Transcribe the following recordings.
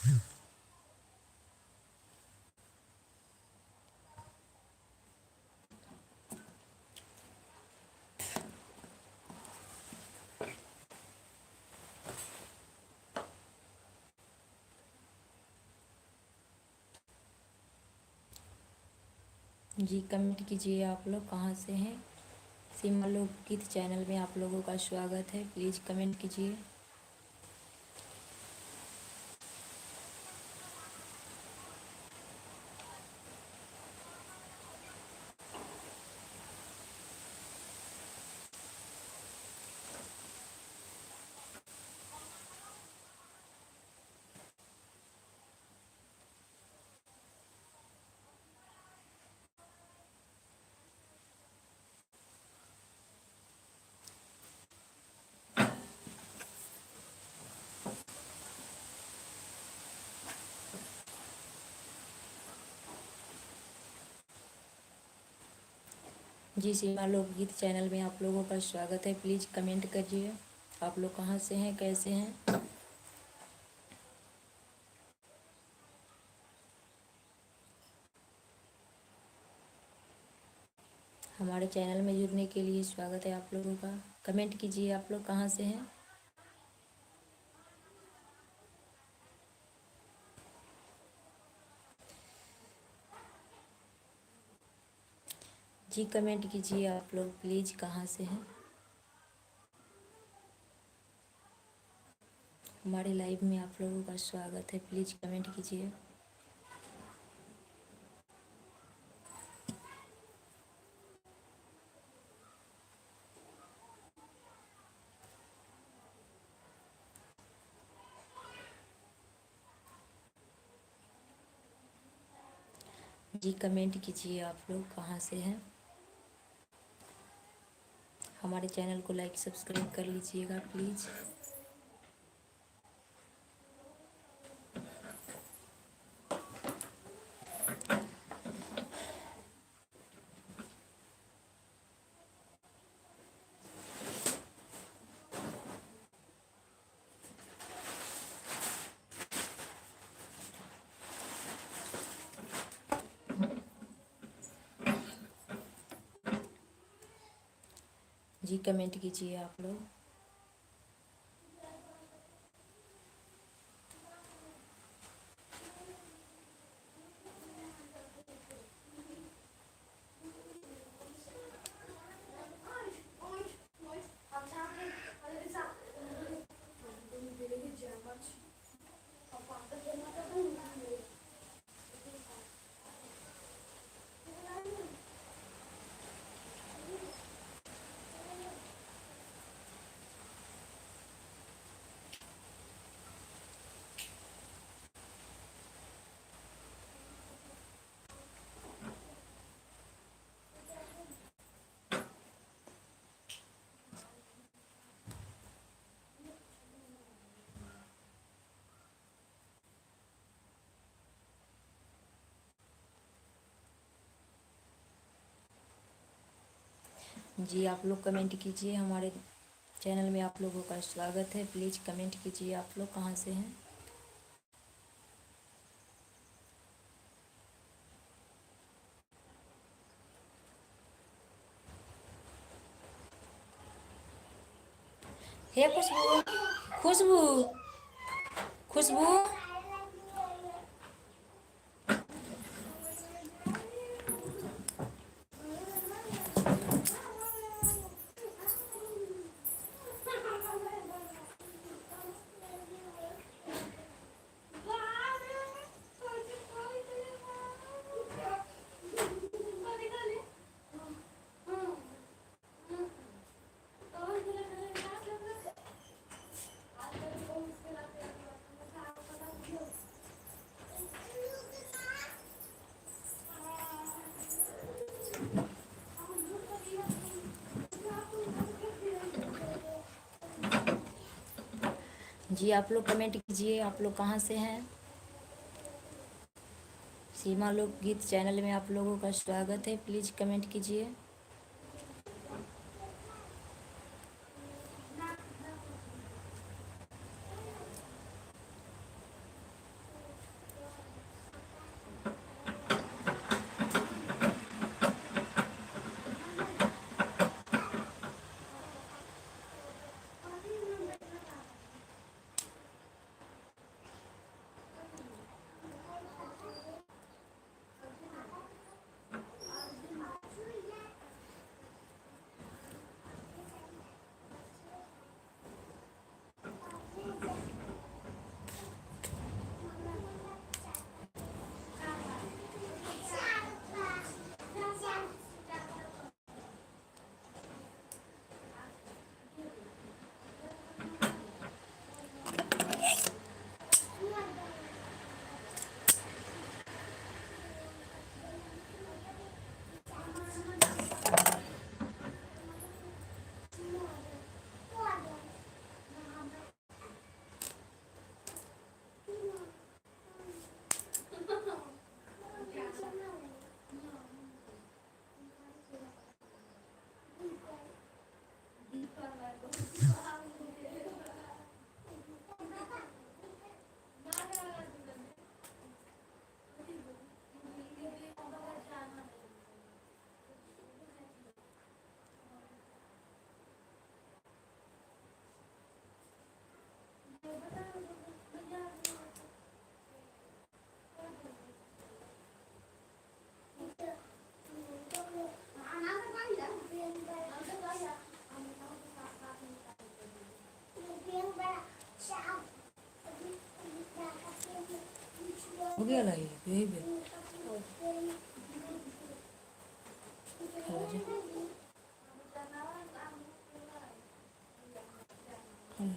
जी कमेंट कीजिए आप लोग कहाँ से हैं। सीमा लोकगीत चैनल में आप लोगों का स्वागत है, प्लीज़ कमेंट कीजिए। जी सीमा लोकगीत चैनल में आप लोगों का स्वागत है, प्लीज़ कमेंट करिए आप लोग कहाँ से हैं, कैसे हैं। हमारे चैनल में जुड़ने के लिए स्वागत है आप लोगों का। कमेंट कीजिए आप लोग कहाँ से हैं। जी कमेंट कीजिए आप लोग प्लीज़ कहाँ से हैं। हमारे लाइव में आप लोगों का स्वागत है, प्लीज़ कमेंट कीजिए। जी कमेंट कीजिए आप लोग कहाँ से हैं। हमारे चैनल को लाइक सब्सक्राइब कर लीजिएगा प्लीज़। जी कमेंट कीजिए आप लोग। जी आप लोग कमेंट कीजिए। हमारे चैनल में आप लोगों का स्वागत है, प्लीज़ कमेंट कीजिए आप लोग कहाँ से हैं। हे खुशबू, खुशबू, खुशबू, जी आप लोग कमेंट कीजिए आप लोग कहाँ से हैं। सीमा लोकगीत चैनल में आप लोगों का स्वागत है, प्लीज़ कमेंट कीजिए। हो गया लाई यही पे खा लो जी। खा लो।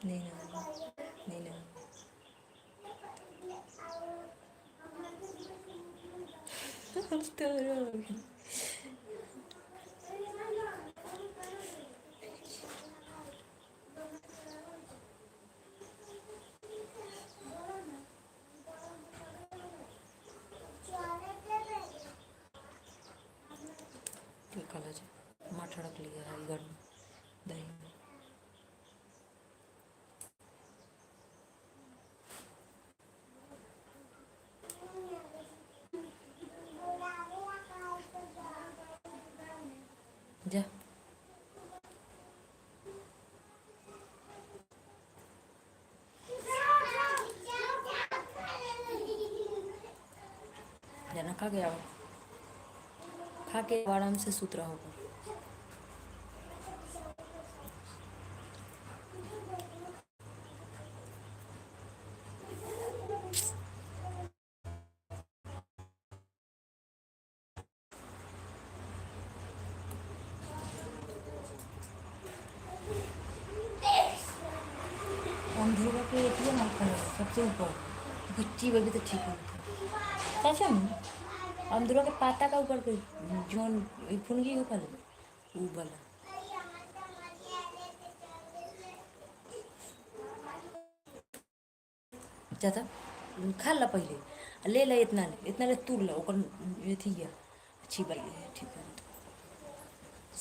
नहीं ना, नहीं ना। तो ठीक है, माठा रख लिया है घर में दही में। जा जाना, खा के आओ, खा के आराम से सुत रहो। अंधेरा के एटीएम सबसे ऊपर गुच्ची बगी तो ठीक होता अच्छा। अमदुरा के पाता का ऊपर के जोन फुनगी हो कल ऊ वाला जाता खा ला पहले, ले ला इतना, ले इतना, ले तुर ला ओकर अथी है अच्छी बात है। ठीक है,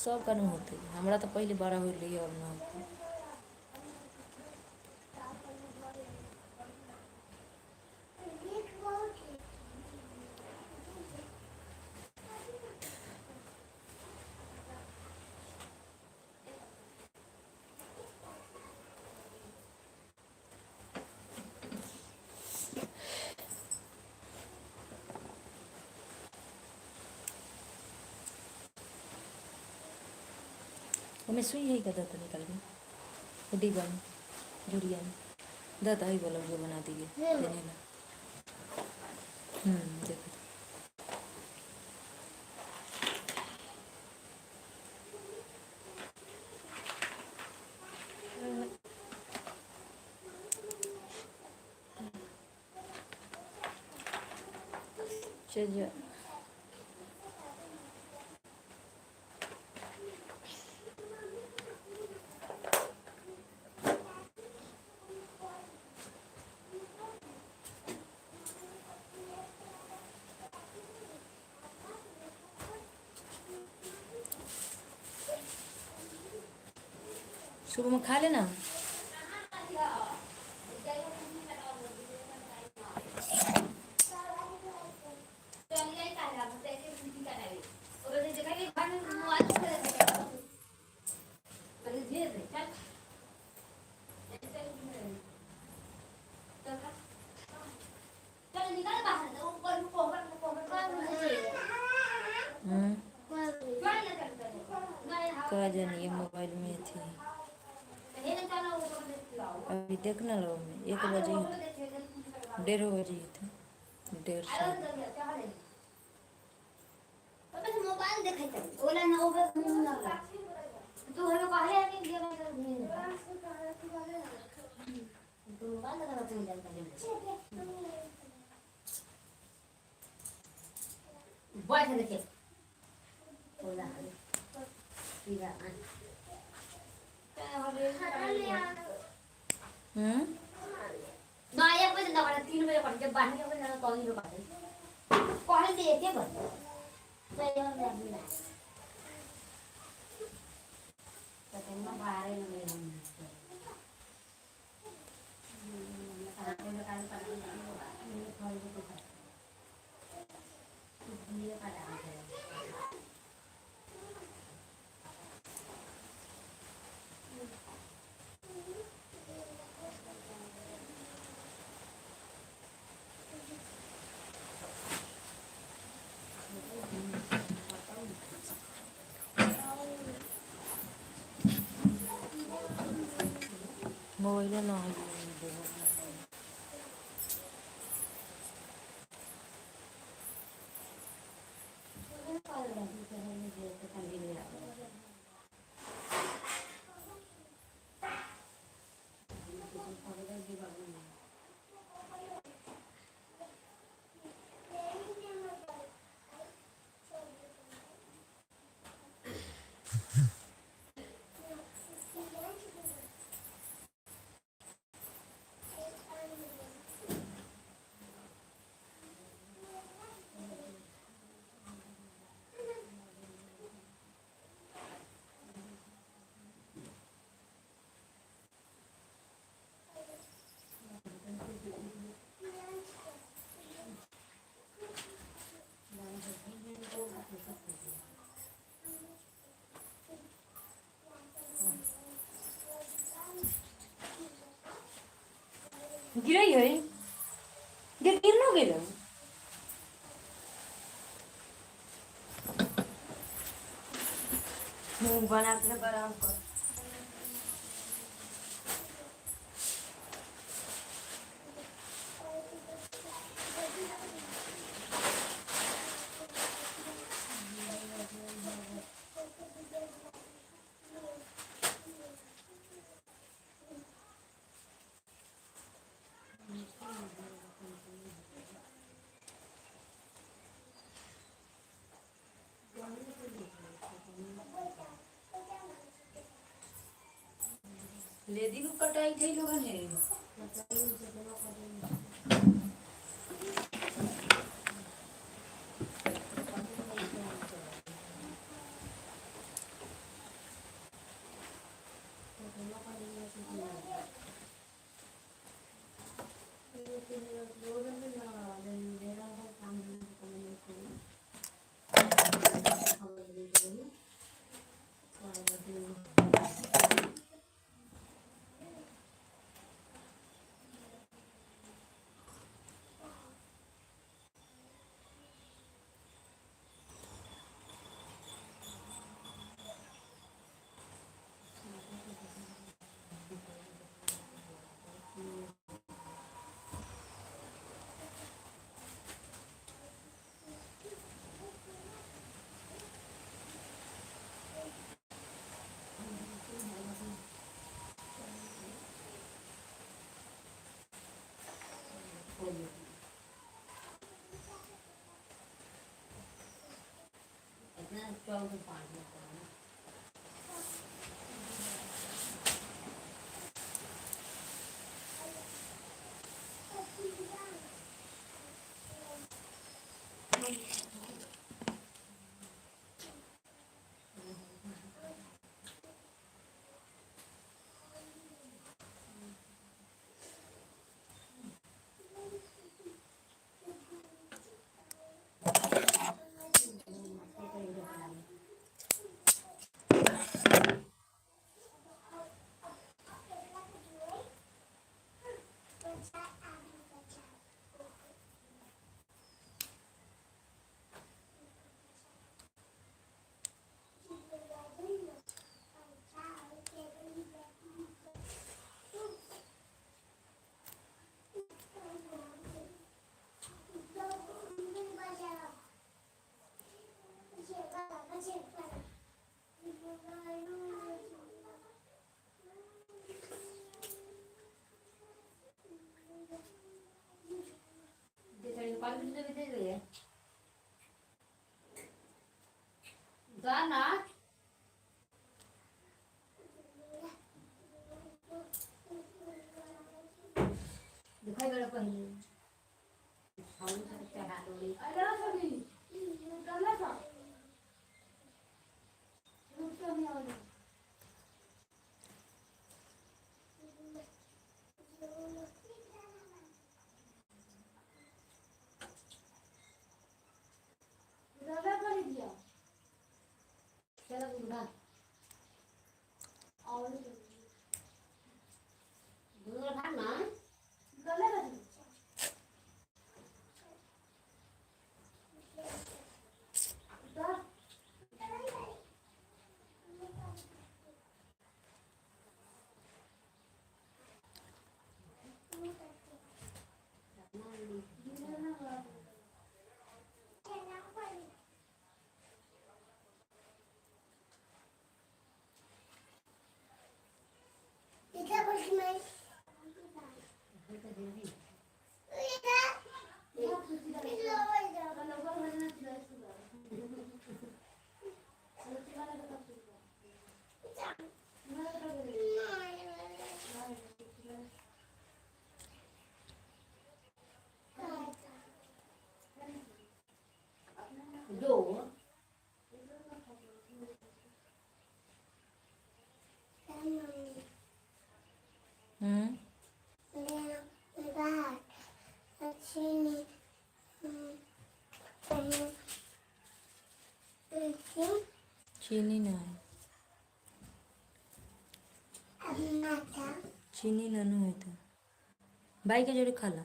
सब का होते हमरा तो पहले बड़ा हो रही और ना होते। ओमे सुई है का दाता निकाल के डिब्बा में जुड़िया में दाता ही वाला जो बना दिए देने ला। देखो चलिए सुबह में खा लेना। हम्म। जानी मोबाइल में थी। अभी देखना लो में 1 बजे 1:30 बजे थे 1:30 मोबाइल देखै छै ओला ना ओबे ना तू हमें कहले कि जे तू मोबाइल लगा तू जानता बैठ देखे ओला पीला ना 1 बजे ना 3 बजे पढ़ जब 12 बजे ना कॉलेज में पढ़े पढ़े से एके बजे तो ये हम ना तो तुम बाहर ही नहीं हम मोबाइल ना गिरई है गिर गिर न गेल। मुंह बना के आराम कर। लेदी को कटाई थी लोगन है। इतना चौक पानी। देखै बड़ा पहिले हम सब चढ़ा दो। चलो बुढ़ा दूर भाग ना। दो। हम्म। चीनी ना है, चीनी ना नु है तो बाई के जोड़े खाला।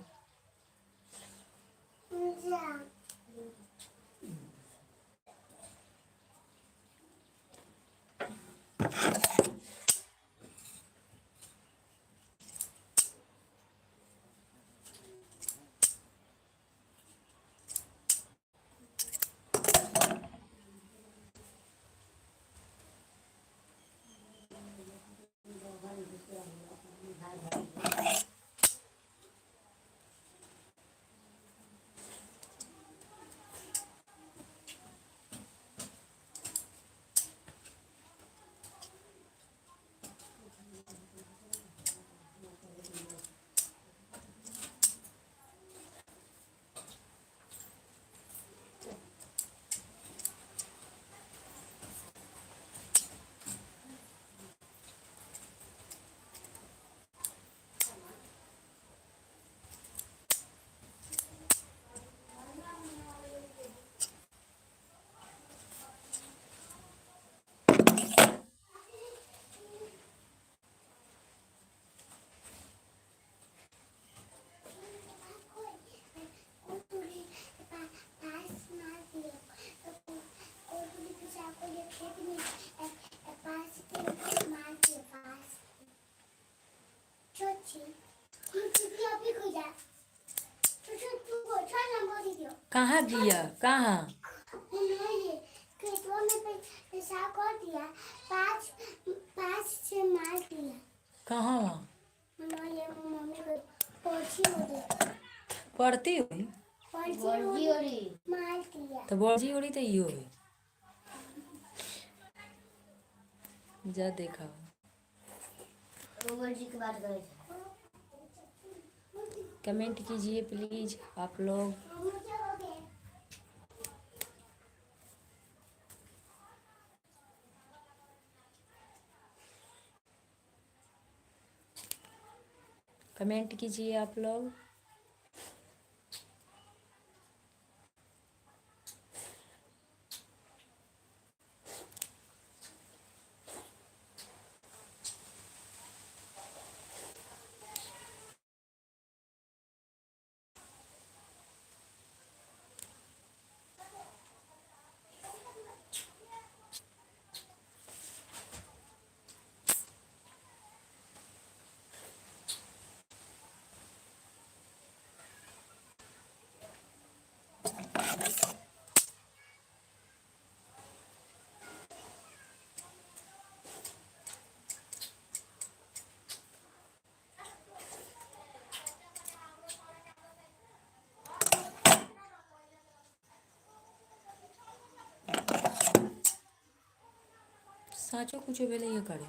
कहाँ गिया कहाँ? कहाँ वहाँ पढ़ती हुई? तो बॉजी उड़ी तो यो हुई जा देखा। जी के बात करे। कमेंट कीजिए प्लीज आप लोग। कमेंट कीजिए आप लोग। साँचो कुछो भेलै ये करे।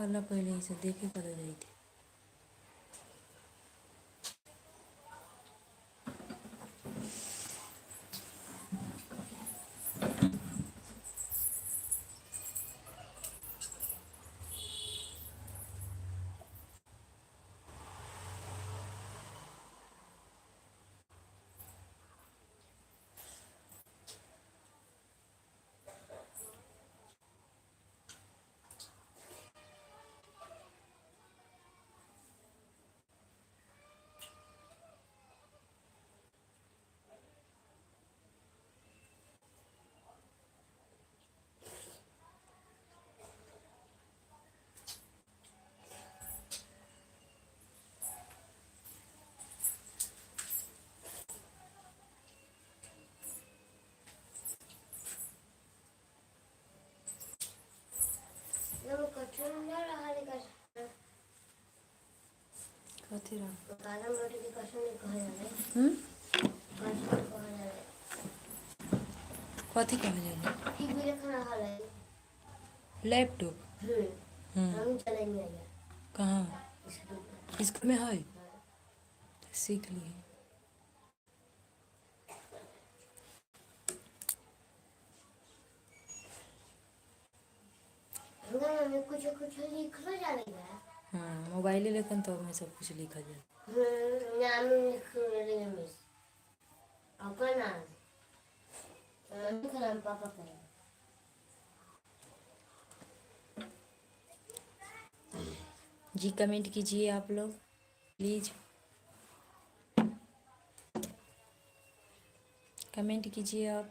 खाला पहले ही से देखे कर जाई थी। लोग कठिन ना रहल कर। कथी रह? काला रोटी के कसम नहीं कहल जाला। हम्म। कसम कहल जाला। कथी कहल जाला? टीवी देखा रहल है। लैपटॉप। हम्म। हम्म। हम चलेंगे आया। कहाँ? स्कूल पर। स्कूल में है, सीख ली। हमरा मम्मी कुछ कुछ लिखलो जाने। हाँ, मोबाइले लेखन तो में सब कुछ लिखल जाला। हम्म, नाम लिख रही है मिस, आपका नाम, मम्मी का नाम, पापा का नाम। जी, कमेंट कीजिए आप लोग प्लीज़, कमेंट कीजिए आप।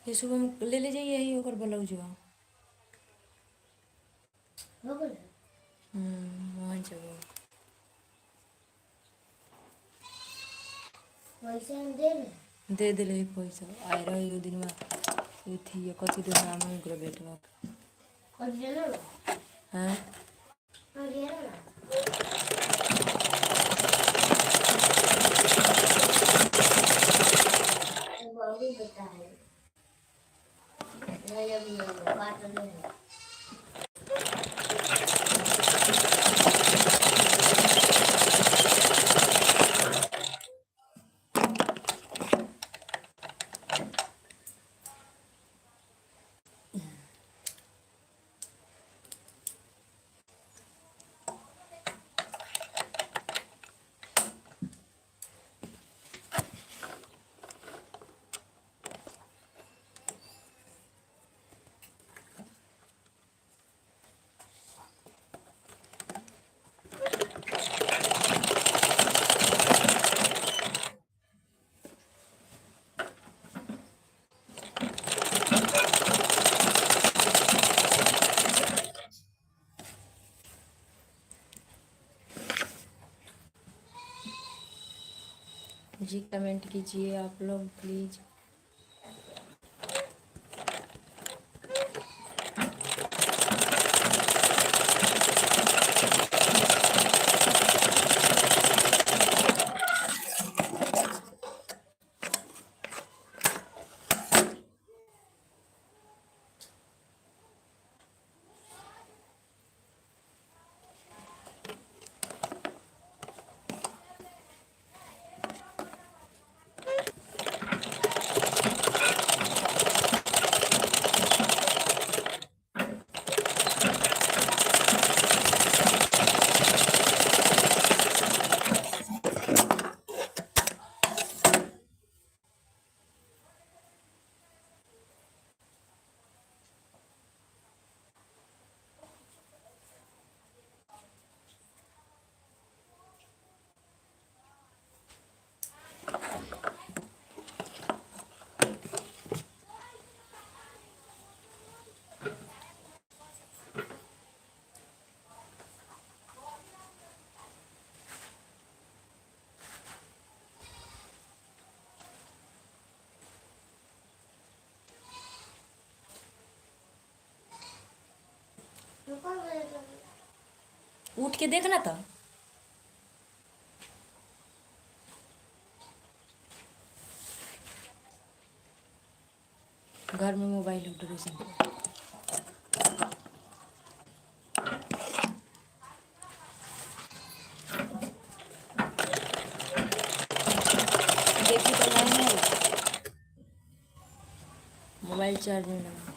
ये सुबह ले ले जाइए, यही ओकर ब्लाउजवा। हो गया। हम्म, वहाँ जगह। पैसा हम दे रहे। दे दिले पैसा, आए रहे एगो दिनवा अथी कथी दो नाम है ओकरा बेटवा के। और देना ना। हाँ। और देना ना। वो भी होता है नहीं, अभी नहीं, बात नहीं है। जी, कमेंट कीजिए आप लोग प्लीज़। कौन बोले? उठ के देखना तो। घर में मोबाइल उठ गई। देखी तो नहीं है, मोबाइल चार्ज में लगा।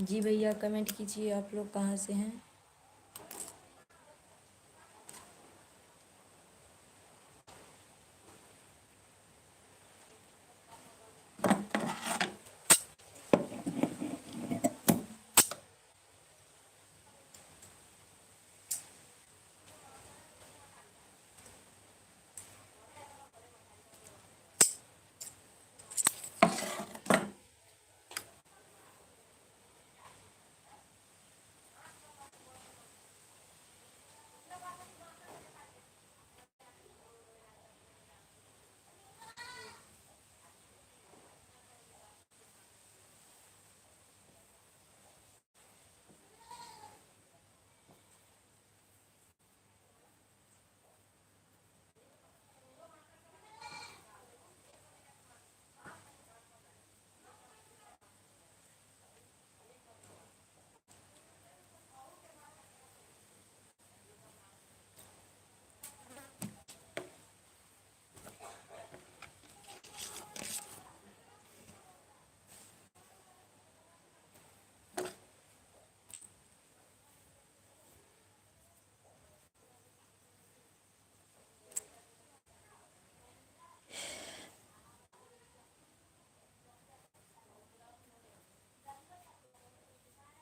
जी भैया, कमेंट कीजिए, आप लोग कहाँ से हैं?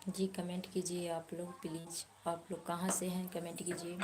जी कमेंट कीजिए आप लोग प्लीज़। आप लोग कहाँ से हैं, कमेंट कीजिए।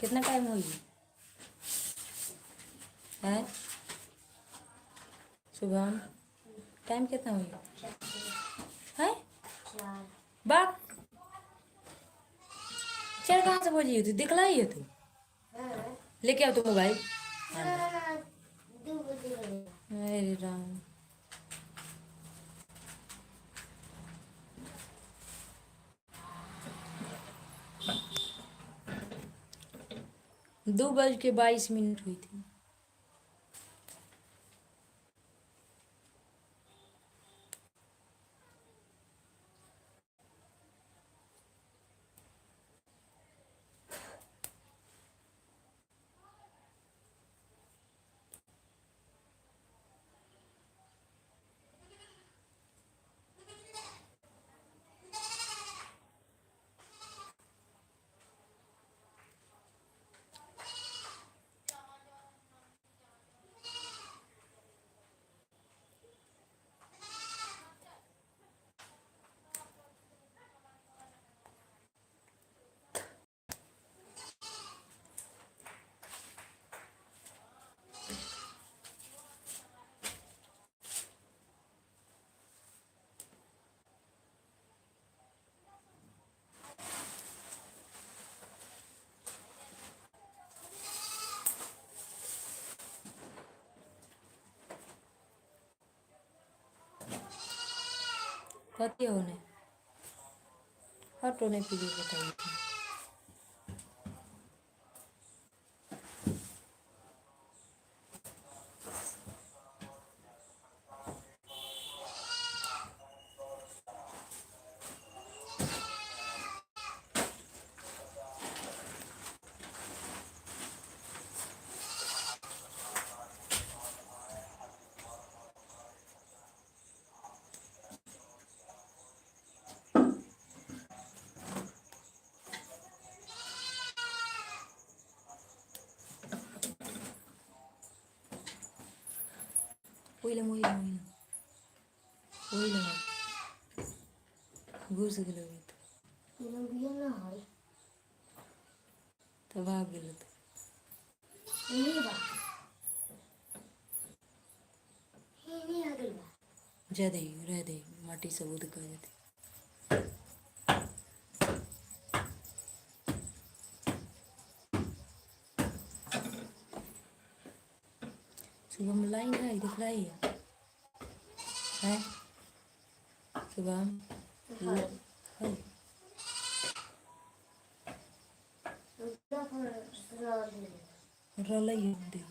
कितना टाइम हुई है शुभम? टाइम कितना हुई है? चार। बाप, चार कहाँ से बजी? तू दिखला ही है तू। हाँ। लेके आओ तू मोबाइल। ना, 2 बजे बजे। अरे राम। 2:22 हुई थी। कथी होने हटो नहीं पीली बताइए। ओइला ओइला ओइला ओइला घुस गेलो। तीनों बिया ना है। तो भाग गेलो तो। नहीं बा, हे नहीं आ गइल बा। जा दे, रह दे, माटी सब उदका जाते। सुबह में लाइन है, दिख रही है सुबह? हाँ। है। उधर पर सुना। रहलै है, देख,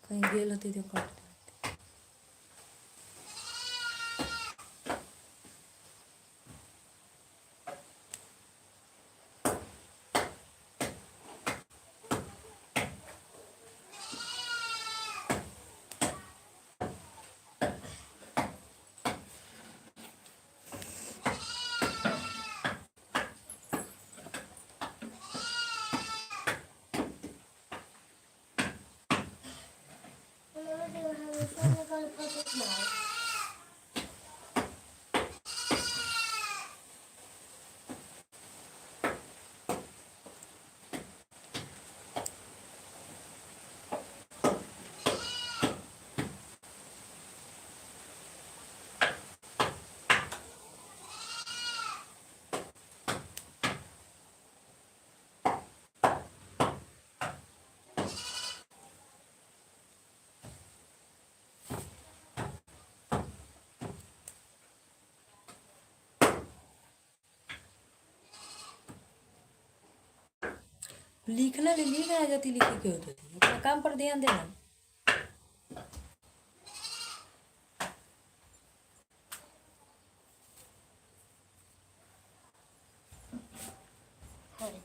कहीं गेल होती तो काट देते। हमेशा कल पसंद ना। लिखना ले लिख आ जाती, लिखे के होते थी। अपना काम पर ध्यान देना। अरे।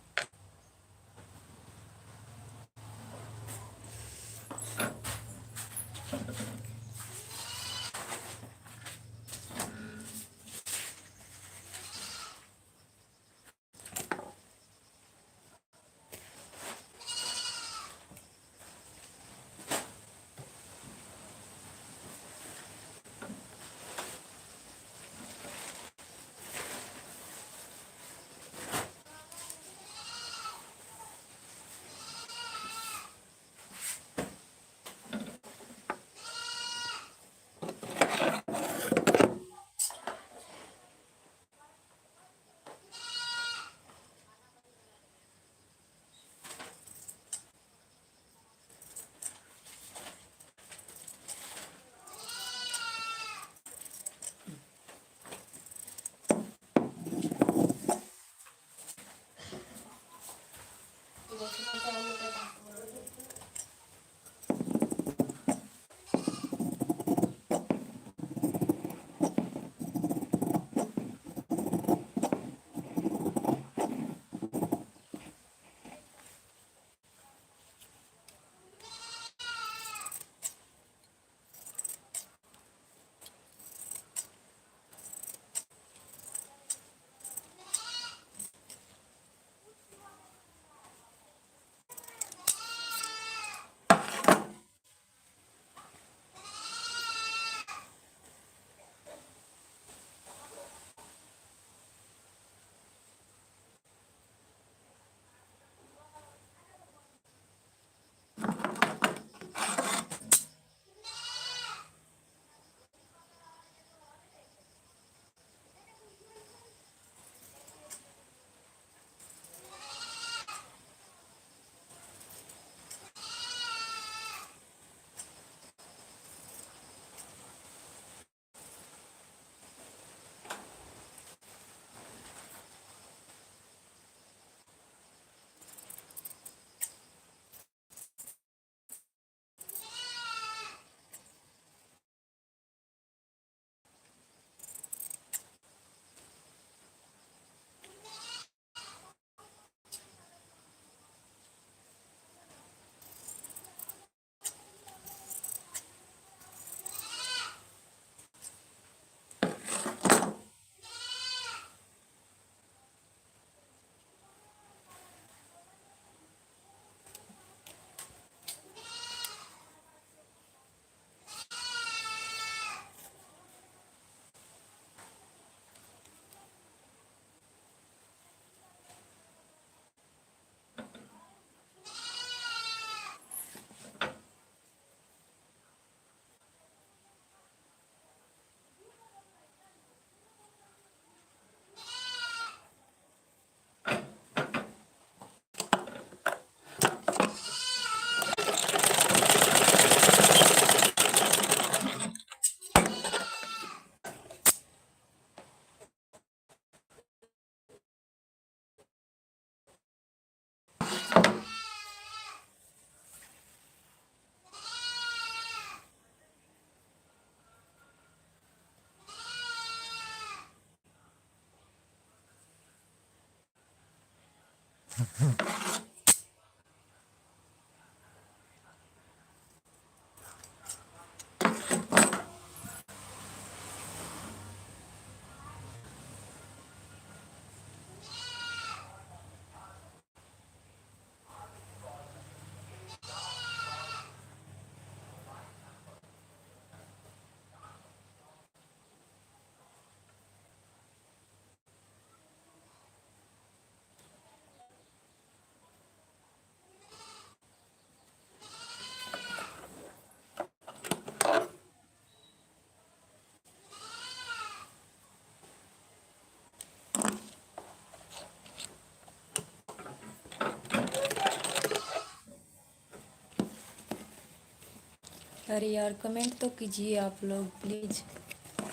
अरे यार कमेंट तो कीजिए आप लोग प्लीज़।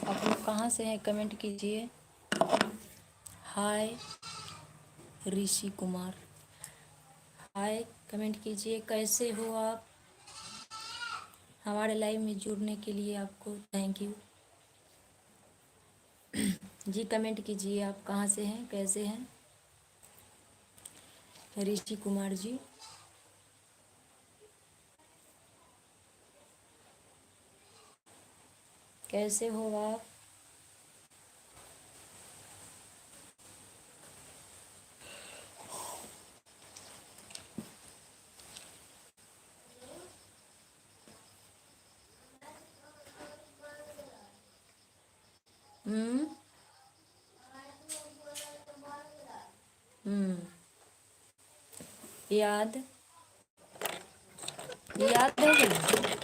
आप लोग कहाँ से हैं कमेंट कीजिए। हाय ऋषि कुमार, हाय, कमेंट कीजिए कैसे हो आप। हमारे लाइव में जुड़ने के लिए आपको thank you ji. Comment कीजिए आप कहाँ से हैं, कैसे हैं ऋषि कुमार जी। कैसे हो आप। हम्म हम्म याद याद हो गई।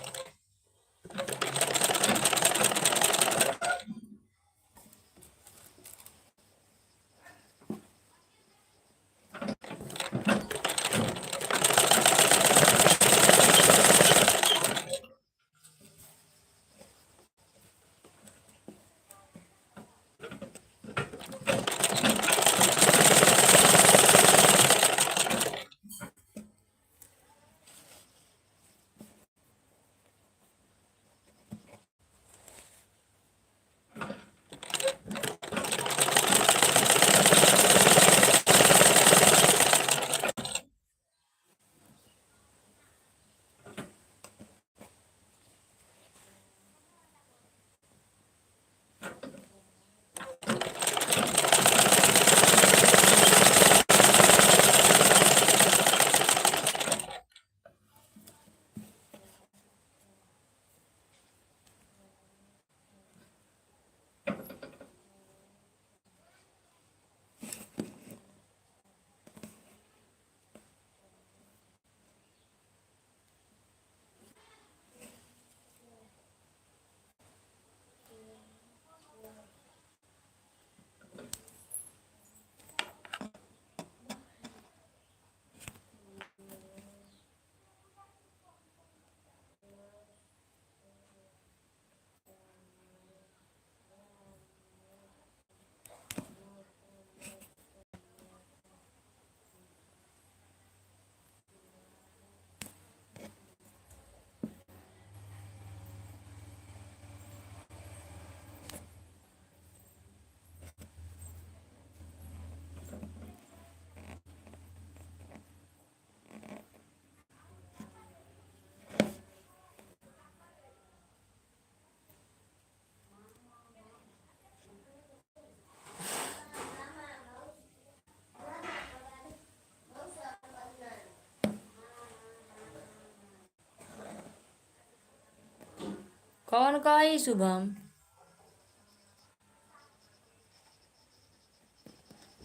कौन कही शुभम,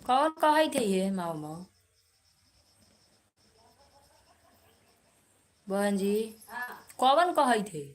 कौन कही थे ये माओ माओ बहन जी, कौन कही थे।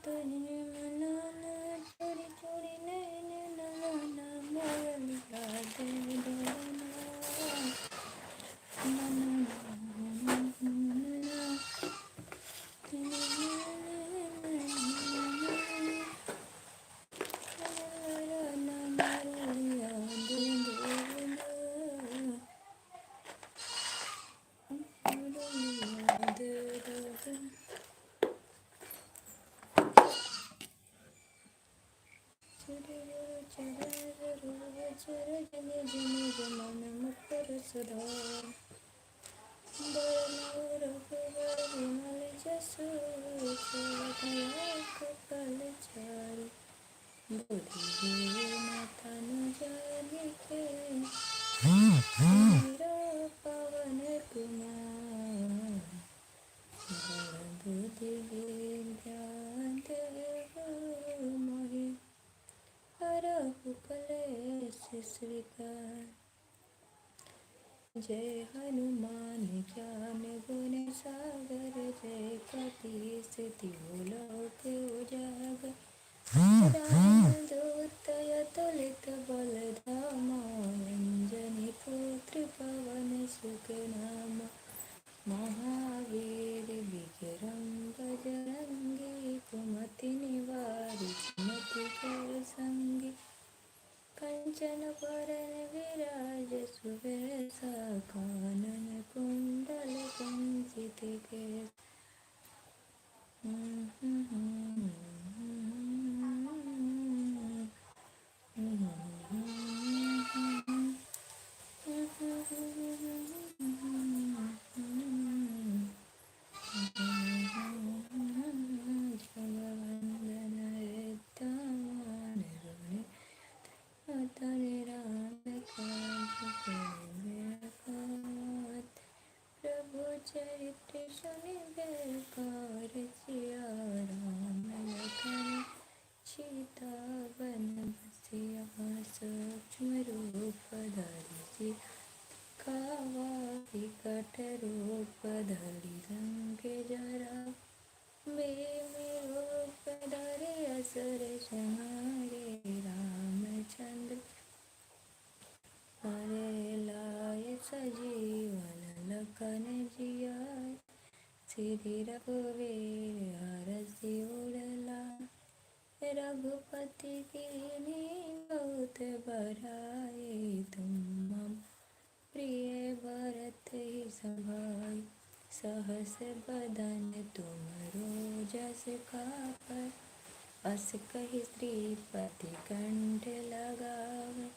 तुझे मनाना, चोरी चोरी नैन लड़ाना, मुरलिया दे दो ना। ना ना ना ना ना पवन कुमार बुद्धि विद्या देव मोहि हरहु कलेश स्वीकार। जय हनुमान ज्ञान गुण सागर, जय कपीस तिहु लोक उजागर। रामदूत अतुलित बल धामा, अंजनी पुत्र पवन सुख नाम। महावीर विक्रम बजरंगी, कुमति निवारि सुमति के संगी। कंचन वरन विराज सुबेसा, कानन कुंडल कुंचित केस। प्रभु चरित्र सुनिबे कर राम लखन सीता बन बसिया, सूक्ष्म रूप धरि खावा, विकट रूप धरि लंक जरा। भीम रूप धरि असुर संहारे, रामचंद्र हरे लाय सजीवन लखन जियाय। श्री रघुवीर हरषि उरला, रघुपति कीन्ही बहुत बड़ाई। तुम मम प्रिय भरत ही सभाई। सहस बदन तुम जस कापर, अस कहि श्रीपति कंठ लगावे।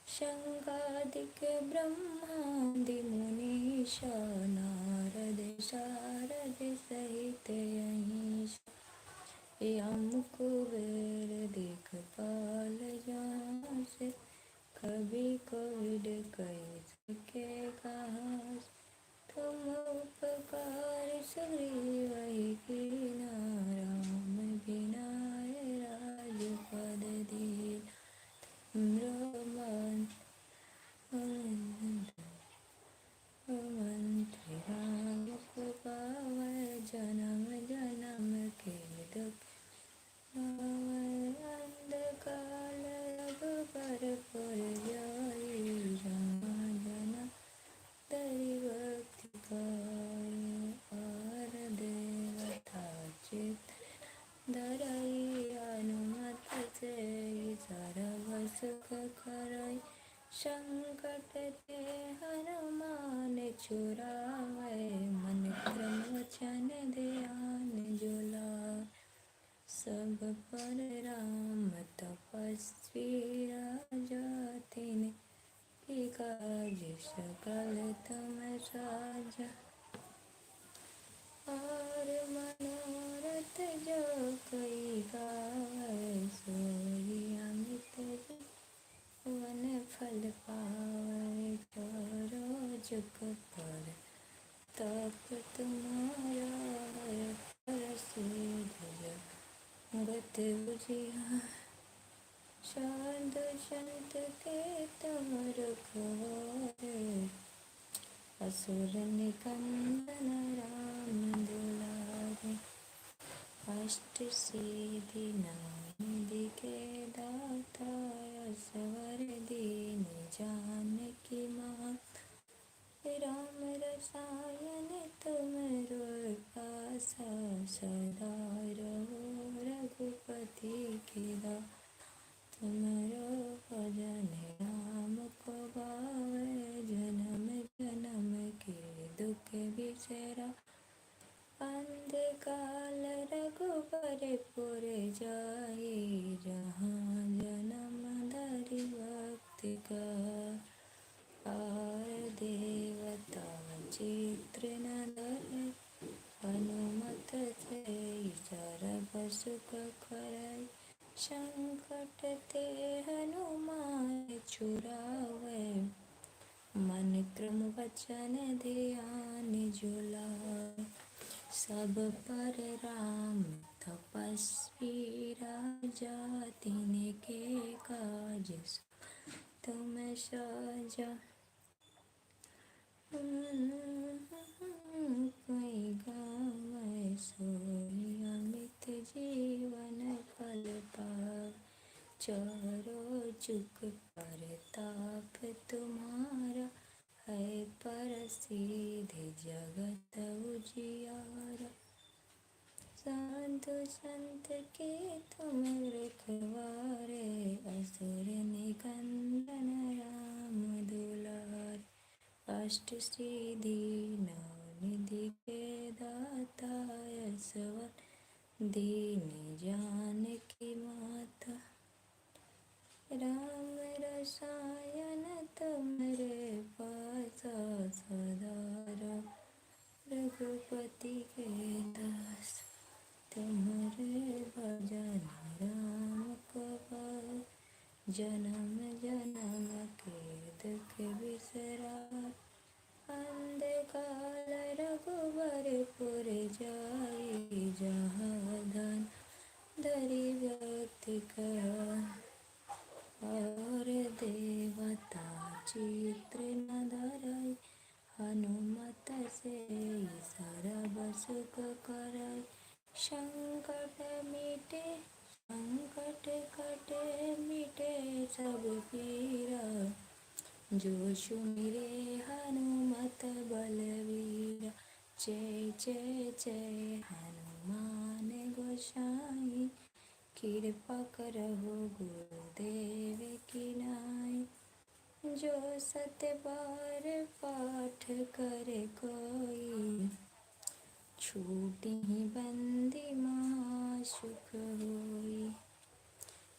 शंकादिक ब्रह्मादि मुनीषा, नारद शारद सहित अहीश। यम कुबेर दिखपाल जहाँ से, कभी कोविद कह सके कहाँ से। तुम उपकार सुग्रीव कीन्हा, राम बिना राजपद दीन। रोमन मंत्री राम को पावर, जन्म जन्म के दुख अंधकाल रघुबर पुर जाई, जहाँ जन तरि भक्ति पाई। और देवता चित्त धरई, हनुमत से सर्व सुख करई। संकट ते हनुमान छुड़ावे, मन क्रम वचन ध्यान जो लावे। सब पर राम तपस्वी राजा, तिन की काज सकल तुम साजा। और मनोरथ जो कोई गावे, सोई अमित वन फल पावे। करो जुग पर तप तुम्हारा, प्रसिद्ध जगत उजियार। साधु संत के तुम रखवारे, असुर निकंदन राम दुलारे। अष्ट सिद्धि नवनिधि के दाता, असवर दीन जानकी माता। राम रसायन तुमरो पासा, सदा रहो रघुपति के दास। तुमरो भजन राम को भावे, जन्म जन्म के दुख बिसरा। अंधकाल रघुबर पुर जाई, जहाँ जन्म धरि भक्त का। और देवता चित्र न धरे, हनुमत से सर्व सुख करई। संकट ते हनुमान छुड़ावे, मन क्रम वचन ध्यान जुलाए। सब पर राम तपस्वी राजा, तिनके काज तुम साजा। कोई गावे सोई, अमित जीवन फल पावे। चारों जुग परताप तुम्हारा है, प्रसिद्ध जगत उजियारा। साधु संत के तुम रखवारे, असुर निकंदन राम दुलारे। अष्ट सिद्धि नवनिधि के दाता, असवर दीन जानकी माता। राम रसायन तुम्हारे पास, सदा रहो रघुपति के दास। तुम्हारे भजन राम को पाए, जन्म जन्म के दुख बिसरा। अंधकाल रघुबर पुर जाई, जहाँ धन धरि भक्ति कर। और देवता चित्र न धरई, हनुमत से सर्व सुख करई। संकट मिटे संकट कटे मिटे सब पीरा, जो सुमिरे हनुमत बलवीरा। जय जय जय हनुमान गोसाई, कृपा करहु गुरुदेव की नाई। जो सत बार पाठ करे कोई, छूटी बंदी महा सुख होई।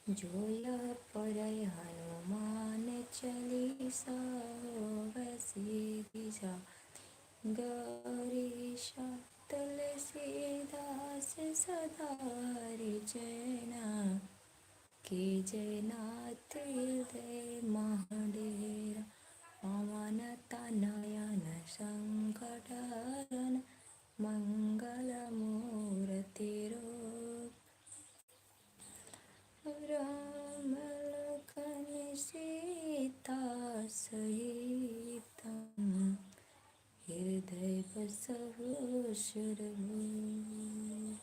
जो यह पढ़ै हनुमान चालीसा, होवै सिद्धि साखी गौरीशा। तुलसीदास सदा हरि चरना, कीजै नाथ हृदय महाडेरा। पवन तनयन संकट हरन, मंगल मूर्ति रूप। राम लखन सीता सहितम, हृदय बसहु सुरभूप।